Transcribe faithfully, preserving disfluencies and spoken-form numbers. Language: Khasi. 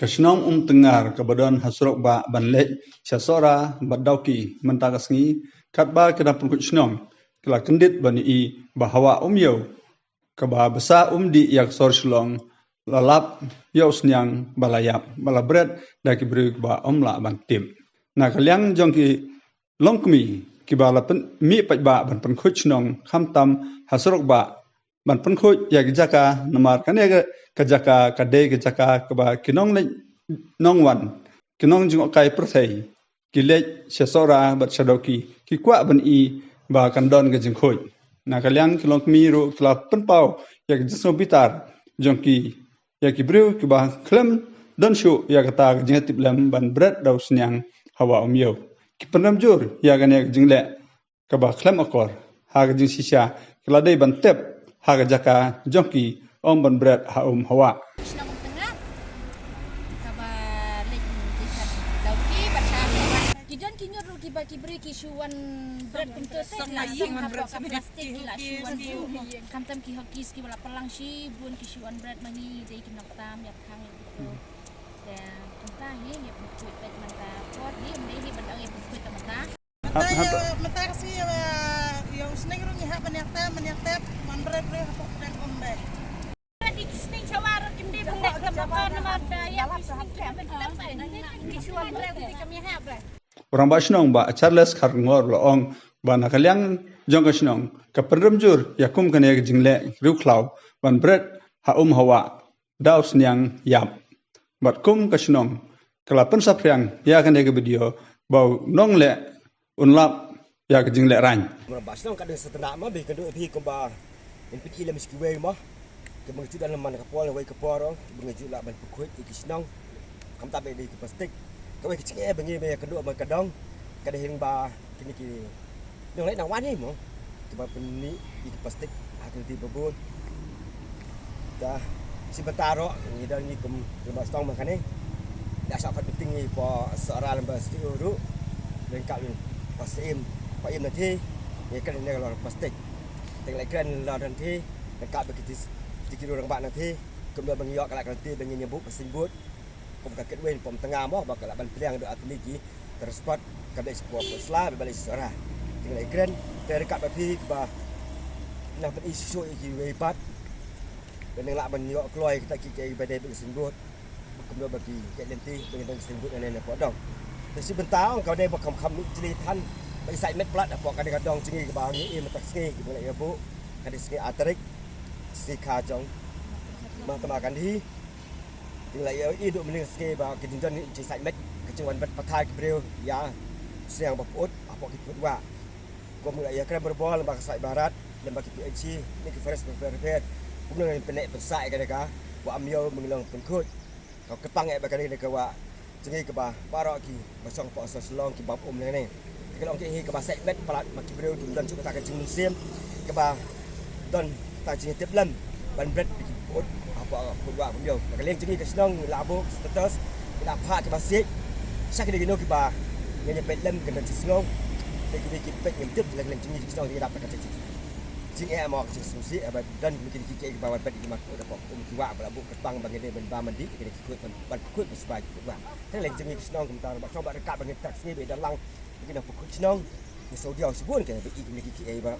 Ka shnong Umtyngar kaba don ha surok bah ban leit sha Sohra bad Dawki mynta ka sngi, katba ki nongpynkhuid shnong ki la kyndit ban ïohi ba hawa Umiew kaba bsa umdih ïa ka sor Shillong la lap ïa u sniang ba la ïap, ba la bret da ki briew kiba ym lah ban tip. Na ka liang jong ki longkmie kiba la pyn-, mih paidbah ban pynkhuid shnong khamtam ha surok bah ban pynkhuid ïa ki jaka, namar kane ka, ka jaka ka dei ka jaka kaba ki nongleit nongwan, ki nongjngohkai pyrthei, ki leit sha Sohra bad sha Dawki, ki kwah ban ïohi ba kan don ka jingkhuid. Na ka liang ki longkmie ruh ki la pynpaw ïa ka jingsngewbitar jong ki ïa ki briew kiba khlem don shuh ïa kata ka jingtiplem ban bret da u sniang hawa Umiew. Ki pynrem jur ïa kane ka jingleh kaba khlem akor ha ka jingshisha, ki la dei ban tep ha ka jaka jong ki, ym ban bret ha um hawa. Shnong Umtyngar kaba leit jingshad Dawki bad sha Sohra. Ki don ki ñiut ruh kiba ki briew ki shu wan bret kumto te, ki la song hapoh ka plastik, ki la shu wan shu. Khamtam ki hokis kiba la pynlang shibun ki shu wan bret, ma ngi dei ki nongtam ïa khang ïa kito. Te mynta hi ïa pynkhuid bad mynta por hi ym dei hi ban ong ïa pynkhuid te mynta. Mynta ïa, mynta ka sngi ïa, ïa u sneng ruh ngi hap ban ïa tep, ban ïa tep, ban bret bret hapoh pdeng um bad. Dei ki sneng shawa ruh kim dei ban leh ka maka namar da ïa ki sneng ki ban tep bad ki shu wan bret, dei kam ïa hap bad. U Rangbah Shnong Bah Charles Kharkongor u la ong ba na ka liang jong ka shnong ka pynrem jur ïa kum kane ka jingleh riewkhlaw ban bret ha um hawa da u sniang ïap. Bad kum ka shnong ka la pynsaphriang ïa kane ka video ba u nongleh un lap ïa ka jingleh rain. Ba shnong ka dang sa tnat ma ba kynduh ïa phi kumba in pit i lem shi kiwei ma. Ka bang ju dan man ka por wei ka por ong ba nga ju lah ban pynkhuid ïa ki shnong. Kam ta ba dei ki plastik. Kawei ka jingeh ba ngi ba kynduh ba ka dong ka dei hynrei ba kine ki nongleit nongwan hi mo, kiba pynmih ïa ki plastik ha ki lynti babun. Da shi bynta ruh ngi don ngi kum, kum ba shnong ma kane. Da sha pat pynting ngi po Sohra lem ba sdang ruh. Leng ka leng pa sim pa im na thi. Ngi kren ne ka lor plastik. Teng lei kren lor na thi. Leng ka ba ki tis ti ki ruh rangbah na thi. Kum da ba ngi ïoh ka la ka lynti ba ngi ïa buh ka signboard. Kum ka kitwei pom tnga mo ba ka la ban pliang da atli ki transport ka dei spo sla ba lei Sohra. Teng lei kren te ryngkat ba phi ba na pyn i shu i ki wei pat. Ba nang la ban ïoh kloi kita ki ki ba dei ba signboard. Kum ba ki ki lynti ba ngi dang signboard ne ne po dong. Te shi bynta ong ka dei ba kham kham ni jli than ba i sait met plat hapoh ka dei ka dong jngi ba ngi i mynta sngi ki ba lei ïa buh ka dei sngi atrik sngi kha jong Mahatma Gandhi. Teng la ïa i duh mynne ka sngi ba ka jingdon ka jingsait met ka jingwan bret pathai ki briew ïa sniang ba pyut hapoh ki pyut wah. Kum la ïa kren berbor lem ba ka Swachh Bharat lem ba ki P H C ne ki forest welfare. Kum la pyneh pynsah ïa kane ka wah Umiew ba ngi long pynkhuid. Ka kyrpang ïa ba kane ka wah jngi kaba baroh ki ba shong hapoh sor Shillong ki bam um ne ne. Ka long ki hi kaba sait met palat ma ki briew kim don shuh kata ka jingmynsiem kaba don kata ka jingtip lem ban bret ïa ki pyut hapoh ka pyut wah Umiew. Ka liang jong ngi ka shnong la buh status ki la phah kiba siej sha ki dei kino kiba ngi ïa peit lem ka don jingsngew. Te ki dei ki peit ngim tip, la ka liang jong ngi ka shnong ngi dap ka jing jingeh mo ka jingsngewsih ba don ki dei ki kiei kiba wan bret ïa ki ma pyut hapoh um ki wah ba la buh kyrpang ba ngi dei ban bam ban dih ïa ki dei ki khuid ban, ban khuid ban sbai ki pyut wah. Te la ka liang jong ngi ka shnong kumta ba shnong ba ryngkat ba ngi tak sngi ba i don lang ïa ki nongpynkhuid shnong. Ngi sngewdiaw shibun ka ba i ki dei ki kiei ba